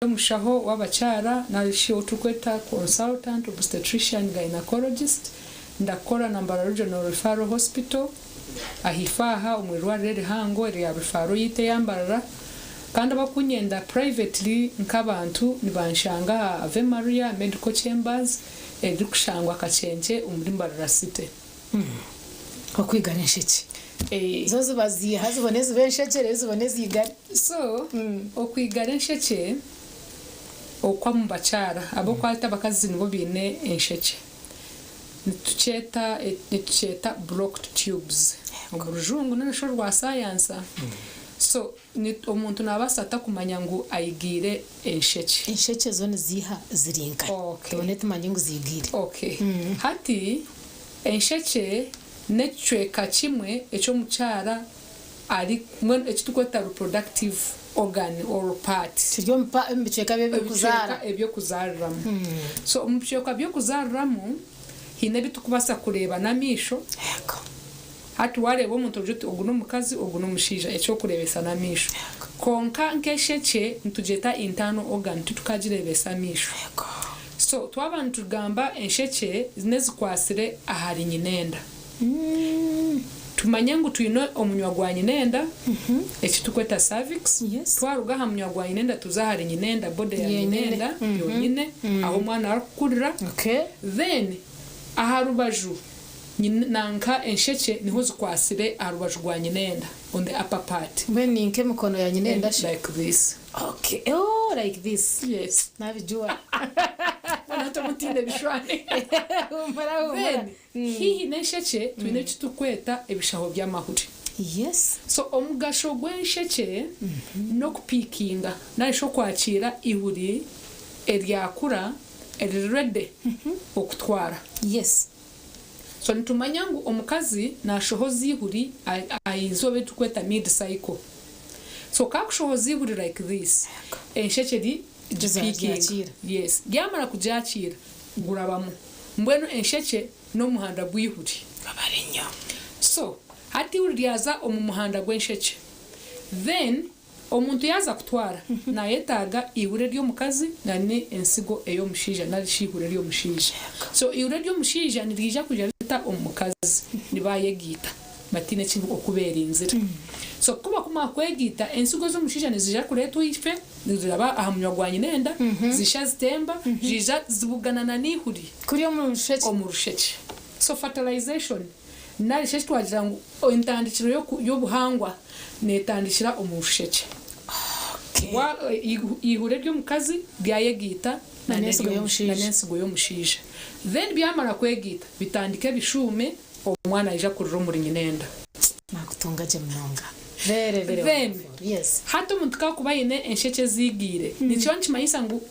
Omushaho w'abakyara nari shi ou turikweta Consultant Obstetrician Gynaecologist, ndakukora na Mbarara Regional Referral Hospital ahaifo aha omu irwariro erihango erya Referral yaitu eya Mbarara kandi abakunyenda privately nk'abantu nibanshanga aha Ave Maria Medical Chambers erikushangwa Kakyenkye omuri Mbarara City. Okwigara enshekye. Zo ziba ziiha zibone zibe enshekye reero zibone ziigare. So okwigara enshekye okw'omu bakyara ahabw'okuba hati abakazi nibo baine enshekye nitukyeta nitukyeta blocked tubes omu rujungu nari shi orwa sayansa so omuntu naabaasa ata kumanya ngu aigiire enshekye? Enshekye zo niziiha ziri nkahi? Tubone tumanye ngu ziigiire. Okay. Hati enshekye n'ekicweka kimwe eki omukyara ari mbwenu eki turikweta reproductive organ or part. Kiri omu bicweka bye eby'okuzaara. Ebicweka eby'okuzaariramu. So omu bicweka by'okuzaariramu haine ebi turikubaasa kureeba n'amaisho. Hati waareeba omuntu ogira oti ogu n'omukazi ogu n'omushaija, eky'okureebesa n'amaisho. Kwonka nk'eshekye nitugyeta internal organ titukagireebesa amaisho. So twaba nitugamba enshekye n'ezikwatsire ahari nyinenda. Tumanye ngu twine omunywa gwa nyinenda, eki turikweta cervix, twaruga aha munywa gwa nyinenda tuza ahari nyinenda, body ya nyinenda yonyine, ahu omwana arikukurira. Then aha rubaju Nyina nanka enshekye niho zikwatsire aha rubaju rwa nyinenda on the upper part. Mbwenu ni nk'emikono ya nyinenda shi? Like this. Okay ooh like this. Yes. Nabijua. Mbwenu hati omutiine ebishwani. Humura humura. Then haihi n'enshekye twine eki turikweta ebishaho by'amahuri. Yes. So omugasho gw'enshekye n'okupiikinga nari shi okwakiira eihuri eryakura eriri ready okutwara. Yes. So nitumanya ngu omukazi nashohoza eihuri aha izooba eri turikweta mid cycle. So ku akushohoza eihuri like this, enshekye eri gipiikinga. Yes. Ryamara kugyakiira, gurabamu. Mbwenu enshekye n'omuhanda gw'eihuri. So hati eihuri ryaza omu muhanda gw'enshekye. Then Omuntu yaaza kutwara, naayetaaga eihuri ery'omukazi na n'ensigo ey'omushaija nari shi eihuri ery'omushaija. So eihuri ery'omushaija niriija kwija rita omu mukazi, nibaayegaita bataine eki oku beerinzire. So ku bakumara kwegaita, ensigo z'omushaija niziija kureetwa ife, niziraba aha munywa gwa nyina enda, ziisha zitemba, ziija zibugana na n'eihuri Kuri omu rushekye. omu rushekye. So fertilization Nari shi eki twagira ngu entandikiro y'obuhangwa neetandikira omu rushekye. Eihuri ery'omukazi ryayegaita na n'ensigo y'omushaija. Then byamara kwegaita bitandika ebishuume, omwana aija kurira omuri nyina enda. Naakutunga gye munonga. Very very Then wonderful. Yes. hati omuntu ku arikuba aine enshekye eziigiire, nikiba nikimanyisa ngu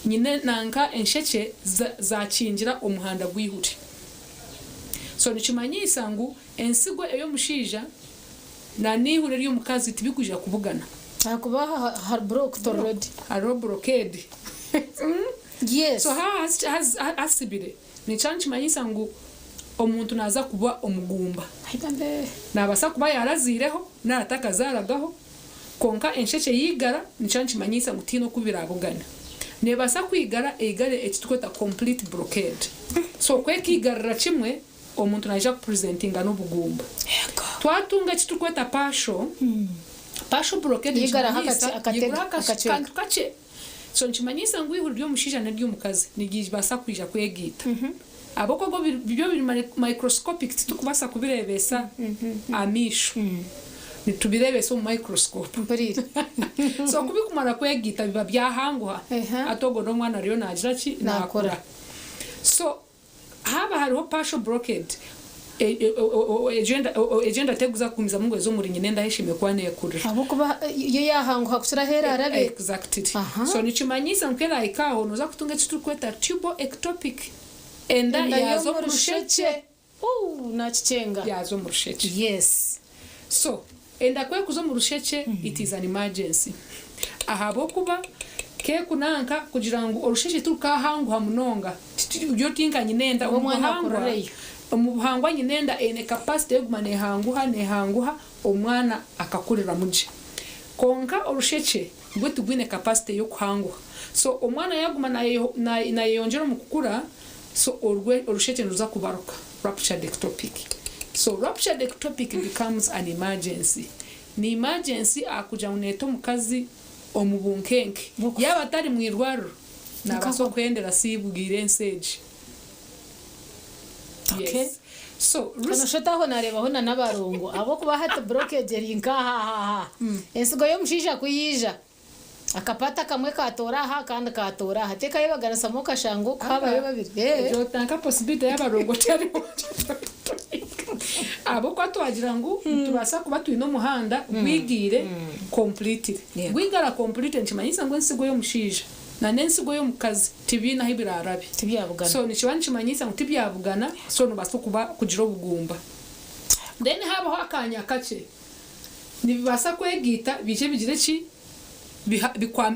nyine nanka enshekye zaakingira omuhanda gw'eihuri. So nikimanyiisa ngu ensigo ey'omushaija na n'eihuri ery'omukazi tibikwija kubugana. Ahakuba hari blocked already. Hariho blockade. Yes. So haaba hasibire, nikiba nikimanyisa ngu omuntu naaza kuba omugumba. Naabaasa kuba yaaraziireho nari atakazaaragaho, kwonka enshekye yaigara nikiba nikimanyisa ngu tihaine oku biraabugane. Neebaasa kwigara eigare eki turikweta complete blockade. So ku ekaigarira kimwe, omuntu naija kupresentinga n'obugumba. Twatunga eki turikweta partial, partial blockade nikimanyisa yaiguraho akantu kakye. So nikimanyisa ngu eihuri ry'omushaija n'ery'omukazi niribaasa kwija kwegaita. Ahabw'okuba byo biri microscopic titurikubaasa kubireebesa amaisho. Nitubireebesa omu microscope. Mpuriire. So ku bikumara kwegaita biba byahanguha. Hati ogwo n'omwana ariyo naagira ki? Naakura. So Haaba hariho partial blockade, egyo enda terikuza kugumizamu ngu eze omuri nyina enda eshemereire kuba neekurira. Ahabw'okuba yo yaahanguha kukira ahu eraarabe. Exactly. So nikimanyisa ngu ku eraahika aho nooza kutunga eki turikweta tubal ectopic, enda yaaza omu rushekye. Ooh nakikyenga. Yaaza omu rushekye. Yes. So enda ku ekuza omu rushekye it is an emergency ahabw'okuba kekunanka kugira ngu orushekye tirukahanguha munonga ryo tinka nyina enda Obu omwana akurireyo. Omu buhangwa nyina enda eine capacity y'okuguma nehanguha nehanguha omwana akakuriramu gye. Kwonka orushekye. Gwe tigwine capacity y'okuhanguha. So omwana yaguma nayeyongyera omu kukura, so orwe orushekye niruza kubaruka, ruptured ectopic. So ruptured ectopic becomes an emergency. Ni emergency ahakugira ngu neeta omukazi omu bunkenke. Yaaba atari mu irwariro, naabaasa okuhendera asiibwire ensi egi. Okay. Yes. So Hano risk. shi otaho nareebaho na n'abarongo ahabw'okuba hati blockage eri nk'aha aha. Ensigo y'omushaija ku yaija, akapata kamwe katoora aha akandi katoora aha. Tekayebaganisamu okashanga oku habayo babiri. Eh. Egyo tanka possibility y'abarongo teriho. Ahabw'okuba twagira ngu nitubaasa kuba twine omuhanda gwigiire completely. Yego. Gwigara completely nikimanyisa ngu ensigo y'omushaija na n'ensigo y'omukazi tibiine ahu biraarabe. Tibyabugana. So nikiba nikimanyisa ngu tibyabugana so nobaasa kuba kugira obugumba. Then habaho akanya kakye nibibaasa kwegaita biije bigire ki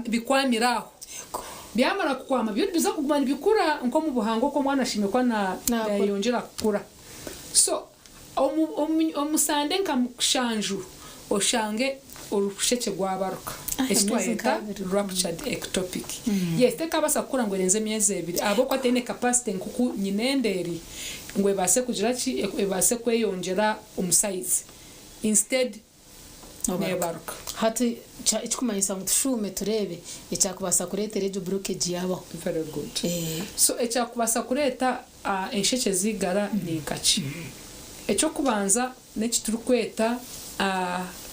bikwamire aho. Byamara kukwama byo nibiza kuguma nibikura nk'omu buhango oku omwana ashemereire kuba nayeyongyera kukura. So omu sande nka mushanju oshange orushekye rwabaruka eki twayeta ruptured ectopic. Yes tekabaasa kukura ngu erenze emyezi ebiri ahabw'okuba teine capacity nk'oku nyina enda eri ngu ebaase kugira ki ebaase kweyongyera omu size instead neebaruka. Hati ekikumanyisa ngu tushuume tureebe ekyakubaasa kureetera egyo blockage yaabaho. Very good. So ekyakubaasa kureeta enshekye z'eigara ni nkaki? Eky'okubanza n'eki turikweta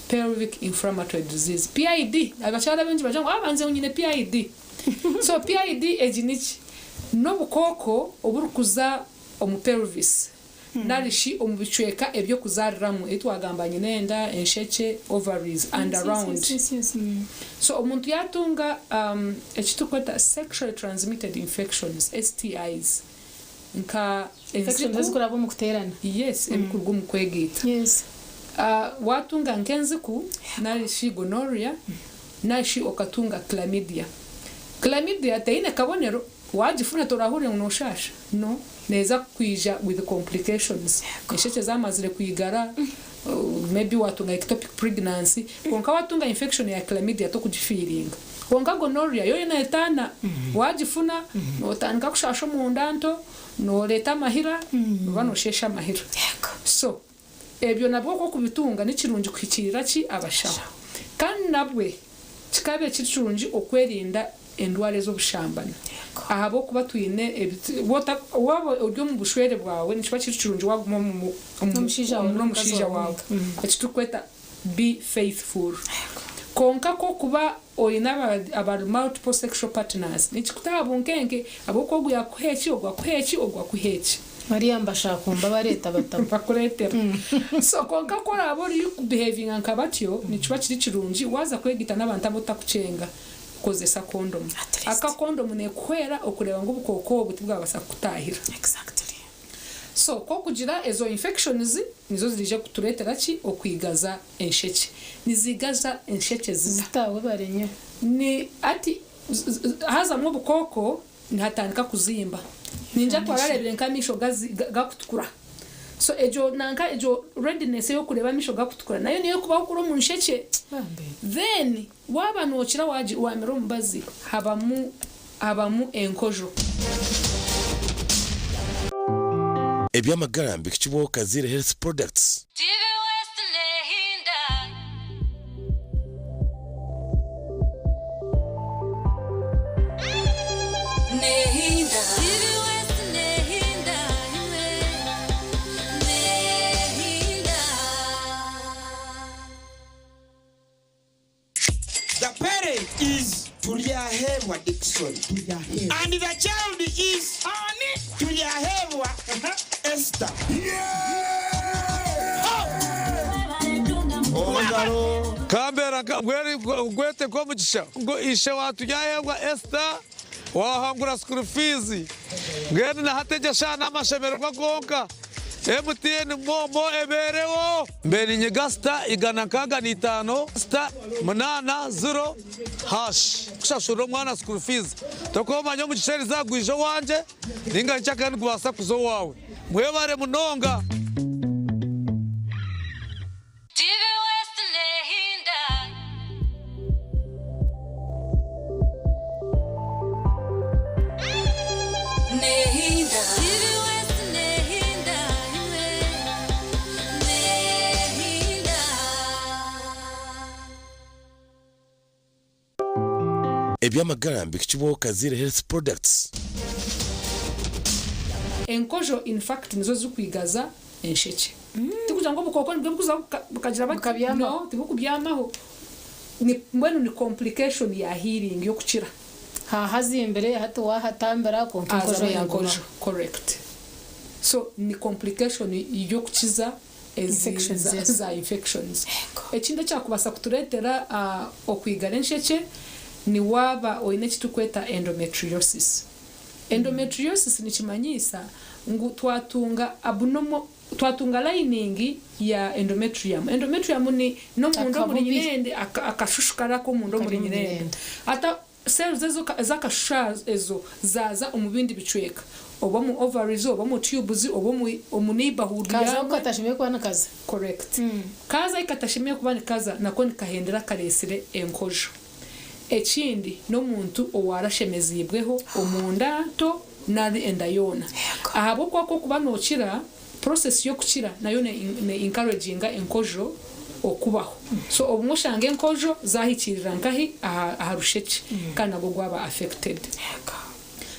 pelvic inflammatory disease, PID. Abakyara abaingi nibagira ngu banze ngu nyine PID. So PID egi niki? N'obukooko oburikuza omu pelvis nari shi omu bicweka eby'okuzaariramu ebi twagamba nyinenda, enshekye, ovaries and around. So omuntu yaatunga eki turikweta sexually transmitted infections, STIs, nka Infections enziku, ezirikuraba omu kuteerana. yes, ebirikuruga omu kwegaita. Waatunga nk'enziku nari shi gonorrhea nari shi okatunga chlamydia. Chlamydia teine kabonero, waagifuna torahurira ngu nooshaasha, no, neeza kwija with complications. Enshekye zaamazire kwigara, maybe waatunga ectopic pregnancy, kwonka waatunga infection ya chlamydia tokugifiiringa. Kwonka gonorrhea yo neetaana, waagifuna nootandika kushaasha omunda nto, nooreeta amahira, oba noosheesha amahira. So ebyo nabwo ku orikubitunga ni kirungi kuhikiirira ki abashaho. Kandi nabwe kikaabaire kiri kirungi okwerinda endwara ez'obushambani ahabw'okuba twine waaba ori omu bushwere bwawe nikiba kiri kirungi waaguma n'omushaija waawe eki turikweta be faithful. Kwonka ku orikuba oine abari multiple sexual partners nikikuta aha bunkenke ahabw'okuba ogu yaakuha eki, ogu akuha eki, ogu akuha eki. Bariya nibashakumba bareeta batabo. Bakureetera. So kwonka ku oraabe ori kubihevinga nka batyo, nikiba kiri kirungi waaza kwegaita n'abantu abu otarikukyenga kozesa kondomu. At least. Aka kondomu neekuhwera okureeba ngu obukooko obu tibwabaasa kukutaahira. Exactly. So ku orikugira ezo infections nizo ziriija kutureetera ki? Okwigaza enshekye. Niziigaza enshekye zita? Zita webare nnyo. Ni hati hazamu obukooko nihatandika kuzimba. Ningira twarareebire nk'amaisho gakutukura. So egyo nanka egyo readiness ey'okureeba amaisho gakutukura nayo niyo erikubaho kuri omu nshekye. Bambi. Then waaba nookira waamira omubazi habamu habamu enkojo. Eby'amagara mbihikibwaho Kaziire Health Products. TV West nehinda. Nehinda. TV West nehinda imwe. Nehinda. The parent is Turyahebwa Dickson. And the child is Ani Turyahebwa Esther. Kambera ngwete nk'omugisha ngu ishe wa Turyahebwa Esther wahangura school fees mbwenu na hati egyo eshaaha n'amashemererwa gonka MTN MoMo ebeereho. Mbe ninyiga sita 165 sita 8 ziro hashi kushashurira omwana school fees tokumanya omugisha eriza gwija owangye ninga nkyakare nigubaasa kuza owaawe. Mwebare munonga. TV West nehinda. Nehinda. TV West Nehinda. Imwe. Nehinda. Eby'amagara mbikibwaho Kazaire Health Products. Enkojo in fact nizo zikwigaza enshekye. Tikugira ngu obukooko nibwo bukuza bukagira bati Bukabyamaho. no tibukubyamaho. Ni mbwenu ni complication ya healing y'okukira. Hahazimbire hati wahatambira kwonka enkojo Hazamu yagumaho. enkojo correct. So ni complication y'okukiza Infections ezo. za infections. Ekindi ekyakubaasa kutureetera okwigara enshekye ni waaba oine eki turikweta endometriosis. Endometriosis nikimanyiisa ngu twatunga abnormal twatunga lining ya endometrium. Endometrium ni n'omunda omuri Akabubi. nyinende akashushu kari ak'omunda omuri Kari omu nyinende. nyinenda. Ata cells ezo ez'akashushu ezo zaaza omu bindi bicweka oba omu ovaries oba omu tubes oba omu neighborhood Kaza yawe. ahu katashemereire kuba nikaza. Correct. Kaza ahi katashemereire kuba nikaza nako nikahendera kareetsire enkojo. Ekindi n'omuntu owaarashemeziibweho omunda nto nari enda yoona. Ahabw'okuba ku orikuba nookira, process y'okukira nayo ne encouraginga enkojo okubaho. So obumwe oshanga enkojo zaahikiirira nkahi aha rushekye kandi nagwo gwaba affected.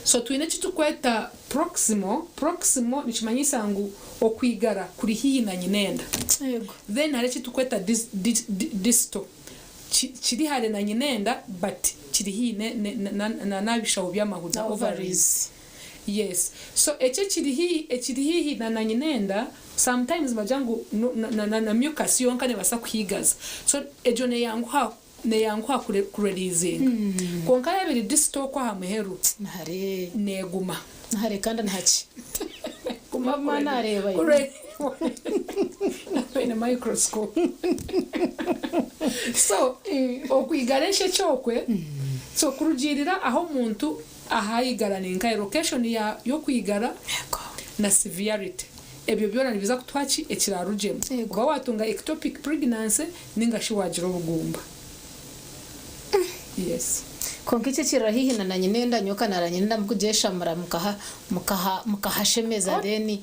So twine eki turikweta proximal, proximal nikimanyisa ngu okwigara kuri haihi na nyinenda. Then hariho eki turikweta distal, kiri hare na nyinenda but kiri haihi n'ebishaho by'amahuda, ovaries. Yes. So ekyo ekiri haihi ekiri haihi na nyinenda sometimes nibagira ngu na mucus yonka nebaasa kuhigaza. So egyo neyanguha neyanguha kureleasinga. Kwonka yaaba eri distal okwo aha muheru Nahare. neguma. Nahare kandi nihakye. Guma Mama nareeba yo. Naine microscope. So okwigara enshekye okwe so kurugiirira ahu omuntu ahayigara ni nkahi location ya y'okwigara na severity. Ebyo byona nibiza kutuha ki ekirarugyemu. Oba watunga ectopic pregnancy ninga shi wagira obugumba. Yes. Kwonka ekyo ekirira haihi na na nyinenda nyowe kanara nyinenda mukugyeshamura mukaha mukaha mukahashemeza then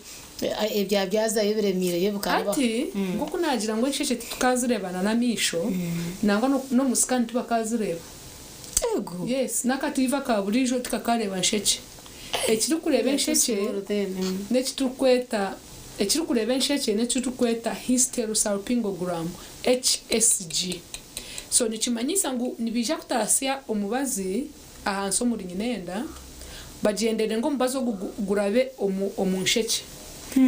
ebya byazayo ebiremiire yo bikarebaho. Hati nk'oku naagira ngu enshekye titukazireebana n'amaisho nangwa n'omu scan tibakazireeba. Ego. Yes, n'akatiivi aka buriijo tikakareeba nshekye. Ekirikureeba enshekye n'ekiturikweta ekirikureeba enshekye n'ekiturikweta hysterosalpingogram HSG. So nikimanyisa ngu nibaija kutaasya omubazi ahansi omuri nyinenda bagyendere ngu omubazi ogu gurabe omu nshekye.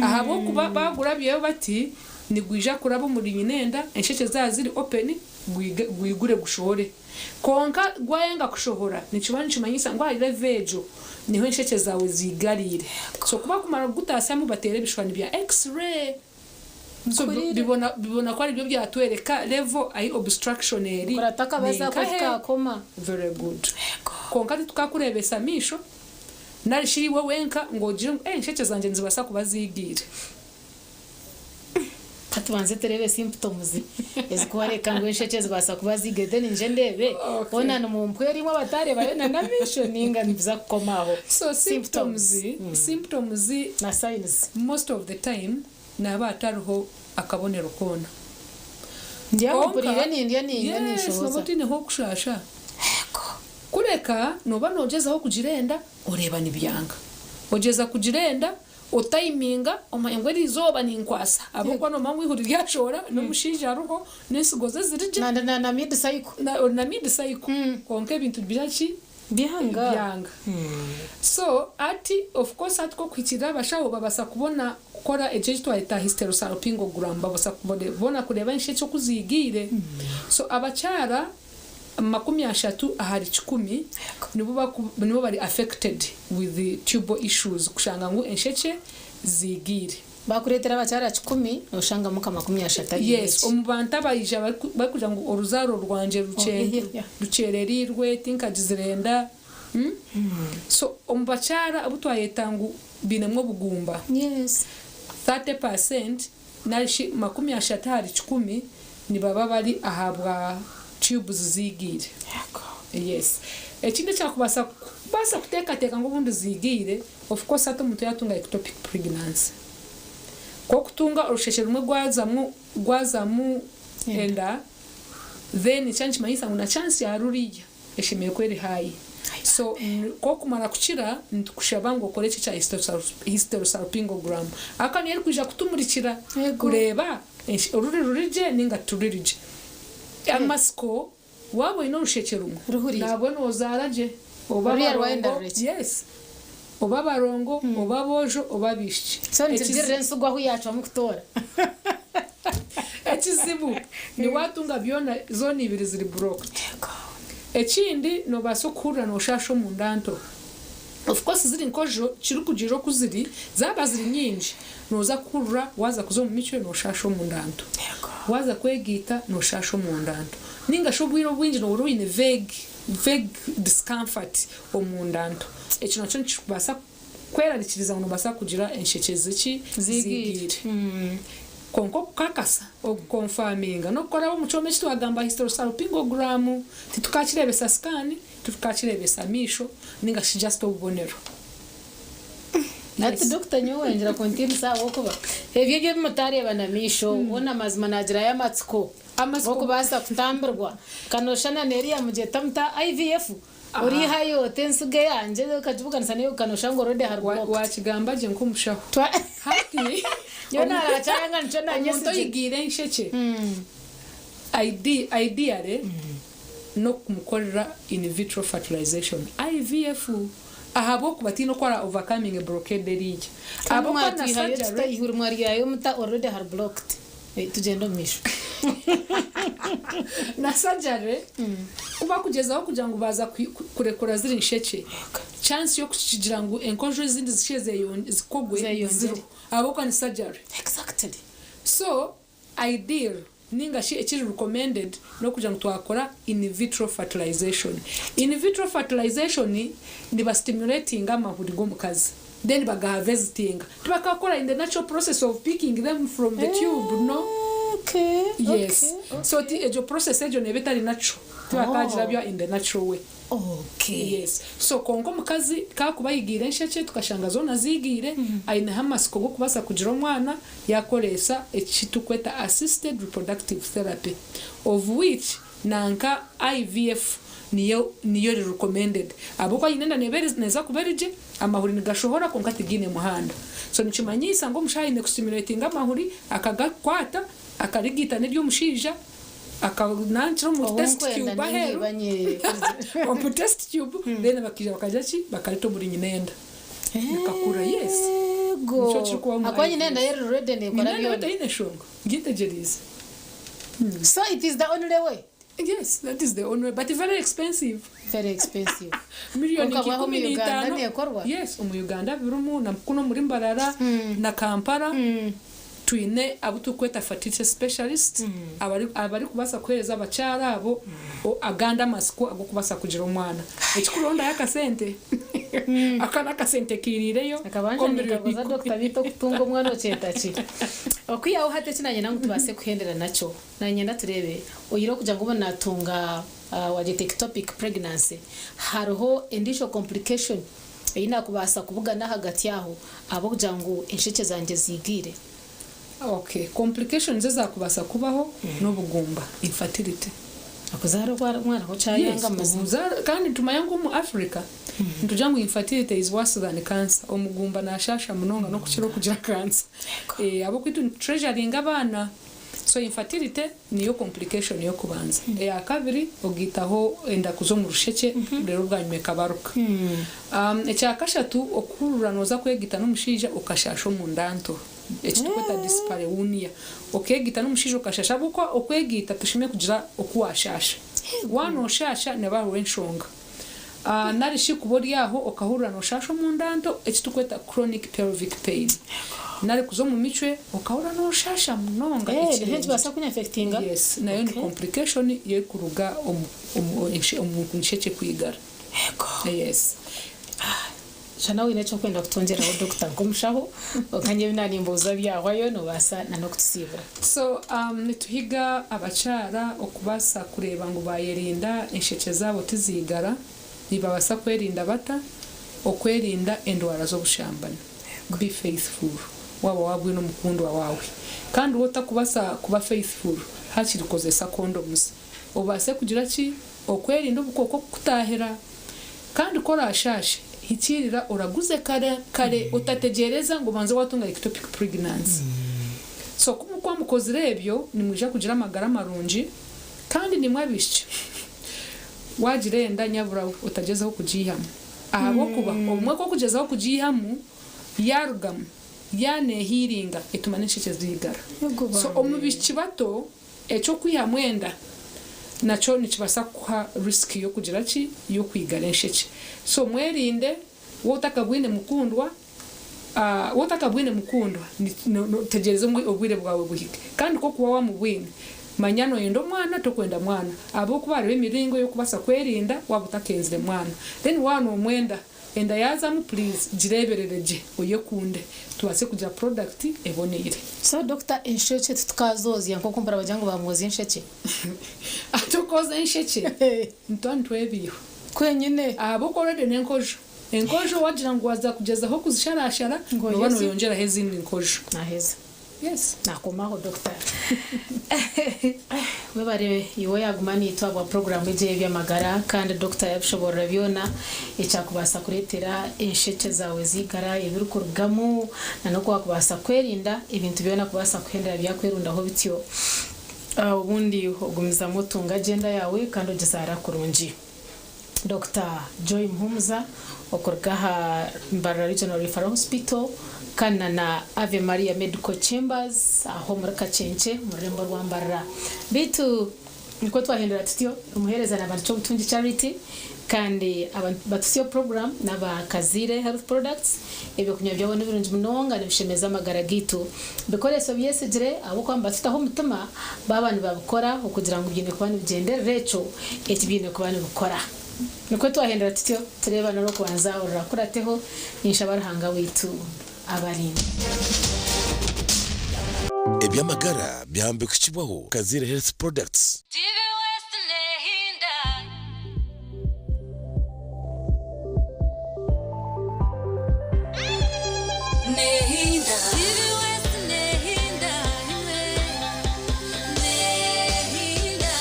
Ahabw'okuba baagurabyeyo bati nigwija kuraba omuri nyinenda enshekye zaaba ziri open gwigure gushohore. Kwonka gwayanga kushohora nikiba nikimanyisa ngu aha level egyo niho enshekye zaawe ziigariire. So ku barikumara kugutaasyamu bateera ebishushani bya x-ray. So bibona bibona ku aribyo byatwereka level ahi obstruction eri. Kurata akabazi ako Ninkahe? tikakoma. Very good. Kwonka titukakureebesa amaisho nari shi iwe wenka ngu ogire ngu enshekye zangye nizibaasa kuba ziigiire. Ka tubanze tureebe symptoms ezikworeka ngu enshekye zibaasa kuba ziigire then nyije ndeebe Okay. hoona nimumpwera imwe abatareebayo na n'amaisho ninga nibiza kukoma aho. So symptoms, symptoms Na signs. most of the time nihaba hatariho akabonero koona. Ndi aho Kwonka- mpuriire nindya ninywa Yes, ninshohoza. nooba otiineho okushaasha. Kureka nooba noogyezaho kugira enda oreeba nibyanga. Ogyeza kugira enda otayiminga omanya ngu eriizooba ninkwasa ahabw'okuba noomanya ngu eihuri ryashohora n'omushaija ariho n'ensigo ze ziri gye. Na na na mid cycle. Na ori na mid cycle kwonka ebintu bira ki? Byanga. Byanga. So hati of course hati k'okuhikirira abashaho babaasa kubona kukora ekyo eki twayeta hysterosalpingogram babaasa kubona kureeba enshekye oku ziigiire. So abakyara 30 ahari 100 nibo nibo bari affected with the tubal issues kushanga ngu enshekye ziigiire. Bakureetera abakyara 100 noshangamu nka 30 abaine Yes, eki. omu bantu abaija barikugira ngu oruzaaro rwangye Oh, yeah, yeah, yeah. rukyerereirwe tinkagizire enda. So omu bakyara abu twayeta ngu bainemu obugumba. 30% nari shi 30 ahari 100 nibaba bari ahabwa tubes ziigiire. Yes. Ekindi ekyakubaasa kuba Okubaasa kuteekateeka ngu obundi ziigiire, of course hati omuntu yaatunga ectopic pregnancy, ku okutunga orushekye rumwe gwazamu gwazamu enda, then nikyo nikimanyisa ngu na chance ya ruriya eshemereire kuba eri high. So ku okumara kukira, nitukushaba ngu okore eki ekya hysterosalpingogram. Ahabw'okuba niyo erikwija kutumurikira kureeba oruri ruri gye ninga tiruri gye. Amatsiko Waaba oine orushekye rumwe, Ruhuriire. nabwo nozaara gye, oba Ruriya rwayenda abarongo, rurekye. yes, oba abarongo, oba aboojo, oba abaishiki. So nikirugirira ensigo ahu yacwamu kutoora. Ekizibu ni watunga byona zoona ibiri ziri blocked. Ekindi nobaasa okuhurira noshasha omunda nto. Of course ziri nkojo kirikugiirira oku ziri, zaaba ziri nyingi noza kuhurira waaza kuza omu micwe noshasha omunda nto. Waaza kwegaita noshasha omunda nto. Ninga shi obwire obwingi nohurira oine vague vague discomfort omunda nto. Ekyo nakyo nikikubaasa kwerarikiriza ngu nobaasa kugira enshekye ziki? Ziigiire. Kwonka okukakasa, okukonfaminga n'okukoraho omu kyoma eki twagamba hysterosalpingogram, titukakireebesa scan, titukakireebesa amaisho ninga shi just obubonero. Hati doctor nyowe ngira kuntiinisa ahabw'okuba ebyo ebyo ebi mutareeba na maisho hoona mazima nagirayo amatsiko g'okubaasa kutambirwa kanoshana n'eriya mugyeta muta IVF oriihayo ota ensigo eyangye okagibuganisa n'eyo kanosha ngu already hari blocked. Wakigamba gye nk'omushaho. Hati Nyowe narakyayanga nikyo omuntu nanyesigyire. oyigiire enshekye ideally n'okumukorera in vitro fertilization, IVF, ahabw'okuba tihaine oku ara overcominge blockade eriya. Kandi Ahabw'okuba na mwatwihayo surgery. tuta ihuri mwaryayo muta already hari blocked. Tugyende omu maisho. Na surgery ku bakugyezaho kugira ngu baaza kurekura ziri nshekye, chance y'okukigira ngu enkojo ezindi zishushe zikogwe Zeyongyere. ziriho ahabw'okuba ni surgery. So ideal ninga shi ekiri recommended n'okugira ngu twakora in vitro fertilization. In vitro fertilization niba stimulatinga amahuri g'omukazi then bagaharvestinga. Tibakakora in the natural process of picking them from the tube, no. Yes. So ti egyo process egyo neeba etari natural. Tibakagirabya in the natural way. Yes. So kwonka omukazi kakuba ayigiire enshekye tukashanga zoona ziigiire, aineho amatsiko g'okubaasa kugira omwana yakoresa eki turikweta assisted reproductive therapy of which nanka IVF niyo niyo eri recommended ahabw'okuba aine enda neeba neeza kuba eri gye, amahuri nigashohora kwonka tigaine muhanda. So nikimanyiisa ngu omushaho aine kustimulatinga amahuri akagakwata akarigaita n'ery'omushaija akanankira omu test Owunkwenda tube aheeru nindeeba nye omu test tube then bakaija bakagira ki bakareta omuri nyina enda bikakura, yes. Ego. Nikyo kirikuba omu Akuba nyina enda IVF. eri ready nekora Nyina enda byona. taine nshonga ngitegyereize. So it is the only way. Yes, that is the only way, but very expensive. Very expensive. Miliyoni Kwonka bwaho nka omu ikumi Uganda n'itaano. neekorwa? Yes, omu Uganda birimu na kuno omuri Mbarara na Kampala twine abu turikweta fertility specialist abari abarikubaasa kuheereza abakyara abo agandi amatsiko ag'okubaasa kugira omwana. Ekikurondayo akasente. Aka n'akasente kiiriireyo Akabanja k'omu miliyoni ninkabuuza ikumi. Dokita beitu okutunga omwana okyeta ki? Okwihaho hati eki nanyenda ngu tubaase kuhendera nakyo, nanyenda tureebe oyihireho okugira ngu obu natunga wagyeta ectopic pregnancy, hariho endiijo complication ei nakubaasa kubugana ahagati aho ahabw'okugira ngu enshekye zangye ziigiire? Okay, complications ezakubaasa kubaho n'obugumba, infertility. Okuzaara omwana ho Yes, kyayanga mazima. kandi nitumanya ngu omu Africa nitugira ngu infertility is worse than cancer. Omugumba nashasha munonga n'okukira okugira cancer. Ahabw'okuba itwe nitutreasuringa abaana. So infertility niyo complication y'okubanza. Eya kabiri ogaitaho enda kuza omu rushekye reero bwanyima ekabaruka. Ekya kashatu okuhurura nooza kwegita n'omushaija okashasha omunda nto. Eki turikweta dyspareunia. Okeegita n'omushaija okashasha ahabw'okuba okwegaita toshemereire kugira oku waashasha. Waaba nooshasha nihaba hariho enshonga. Nari shi kuba ori aho okahurira nooshasha omunda nto eki turikweta chronic pelvic pain. Nari kuza omu micwe okahurira nooshasha munonga Nikyo ekirengire. nikibaasa kunyafectinga? Yes, nayo ni complication erikuruga omu omu nshekye kwigara. Yes. Shana oine eki orikwenda kutwongyeraho dokita nk'omushaho, kwonka nyowe ebi naanimbuuza byahwayo noobaasa na n'okutusiibura. So nituhiga abakyara okubaasa kureeba ngu baayerinda enshekye zaabo tiziigara. Nibabaasa kwerinda bata? Okwerinda endwara z'obushambani. Be faithful waaba waabwine omukundwa waawe. Kandi waaba otakubaasa kuba faithful, haakiri kozesa condoms obaase kugira ki? Okwerinda obukooko kukutaahira. Kandi ku oraashaashe, hikiirira oraguze kare kare otategyereza ngu obanze waatunga ectopic pregnancy. So ku mukuba mukozire ebyo, nimwija kugira amagara marungi kandi nimwe abaishiki. Waagira enda nyabura we otagyezaho kugiihamu ahabw'okuba obumwe ku okugyezaho kugiihamu yaarugamu yaaneehiiringa etuma n'enshekye ziigara. So omu baishiki bato eky'okwihamu enda nakyo nikibaasa kukuha risk y'okugira ki? Y'okwigara enshekye. So mwerinde waaba otakabwine mukundwa Waaba otakabwine mukundwa, tegyereza obwire bwawe buhike. Kandi ku orikuba waamubwine, manya nooyenda omwana, tokwenda mwana. Ahabw'okuba hariho emiringo ey'okubaasa kwerinda waaba otakenzire mwana. Then waaba noomwenda, enda yaazamu, please gireeberere gye, oyekunde, tubaase kugira product eboneire. So doctor enshekye titukazoozya nk'oku mpurira bagira ngu bamwozya enshekye? Ati okwoza enshekye nituba nitwebiiha. Kwenyine. Ahabw'okuba already n'enkojo. Enkojo wagira ngu waza kugyezaho kuzisharashara nooba noyongyeraho ezindi nkojo. Naheza. Yes. Nakomaho doctor. Webare iwe oyaguma naitwe ahabwa program egi eyebyamagara kandi doctor yabishoborora byona ekyakubaasa kuretera enshekye zaawe zigara ebirikurugamu na noku wakubaasa kwerinda ebintu byona kubaasa kuhendera byakwerundaho bityo obundi ogumizamu otunga agenda yaawe kandi ogizaara kurungi. Dokita Joy Muhumuza okuruga aha Mbarara Regional Referral Hospital kandi na na Ave Maria Medical Chambers aho omuri Kakyenkye omu rurembo rwa Mbarara. Beitu nikwo twahindura tutyo omuheereza na Bantu Ky'obutungi Charity kandi abatutsyo program n'aba Kaziire Health Products. Ebyokunywa byabo nibirungi munonga nibishemeza amagara gaitu. Bikoreso byesigire ahabw'okuba nibatutaho omutima baaba nibabikora okugira ngu biine kuba nibigyenderera ekyo eki biine kuba nibikora. Nikwo twahindura tutyo tureeba n'orw'okubanza orurakurateho, ninshaba Ruhanga waitu abarinde. Eby'amagara byambikukibwaho Kaziire Health Products. TV West nehinda. Nehinda. TV West nehinda imwe. Nehinda.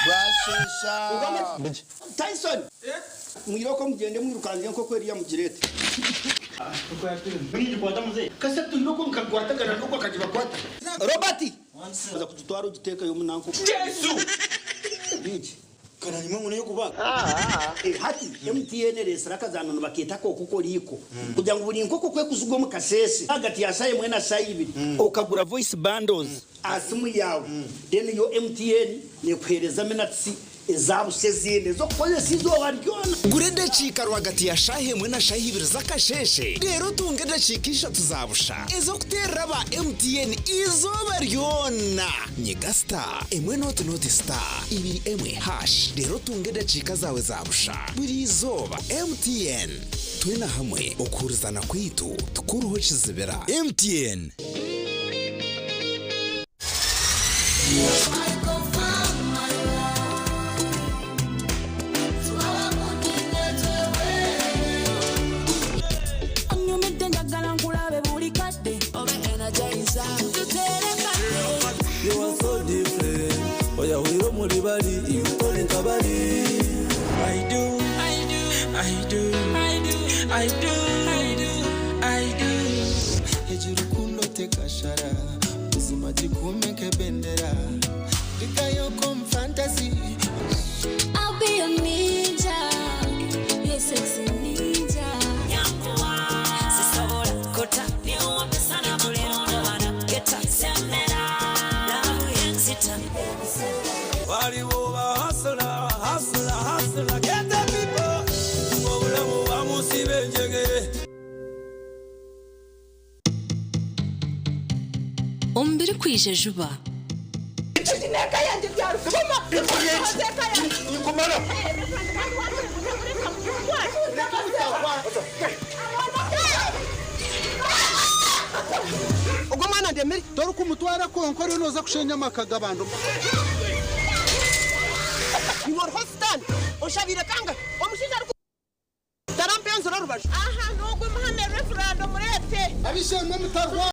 Bwasheesha. Tyson! Mwiroko mugyende mwirukange enkoko eriya mugireete. Kasha twiroko nkakwatagana n'ogwo akagibakwata. Robert! Oza kugitwara ogiteekeyo omu nanka oku. Bingi. Hati MTN ereetsire akazaano nibakeeta ak'okukoriiko kugira ngu buri nkoko ku ekuzigwa omu kasheeshe ahagati ya shaaha emwe na shaaha ibiri okagura voice bundles aha simu yaawe then yo MTN nekuheereza minutes eza busha ezindi ez'okukozesa eizooba ryona. Gura edakiika rwagati ya shaaha emwe na shaaha ibiri z'akasheeshe reero otunge edakiika ishatu za busha ez'okuteerera aba MTN eizooba ryona. Nyiga star emwe nooti nooti star ibiri emwe hash reero otunge edakiika zaawe za busha buri izooba. MTN, twena hamwe okuhurizana kwaitu tikuruho kizibira. MTN. You are so different Oyahwire omuri bari iwe tori nka bari I do, I do, I do, I do, I do, I do, I do. Egi rukundo tekashara buzima gikuume nk'ebendera Ndikayo omu fantasy. I'll be your ninja, your sexy ninja. Baribo ba hustler, hustler, hustler, get the people. Obulamu bamusiba enjegere. Omu birikwija juba. Ogwo mwana ndemire. Torikumutwara kwonka oriyo nooza kushenya amaka g'abantu. Iwe oriho sitaani oshabiire kangahi? Omushaija ariku tarampa enzura orubaju. Aha n'ogwo muhame Reverand omureete. Ab'eishe-emwe mutarwa.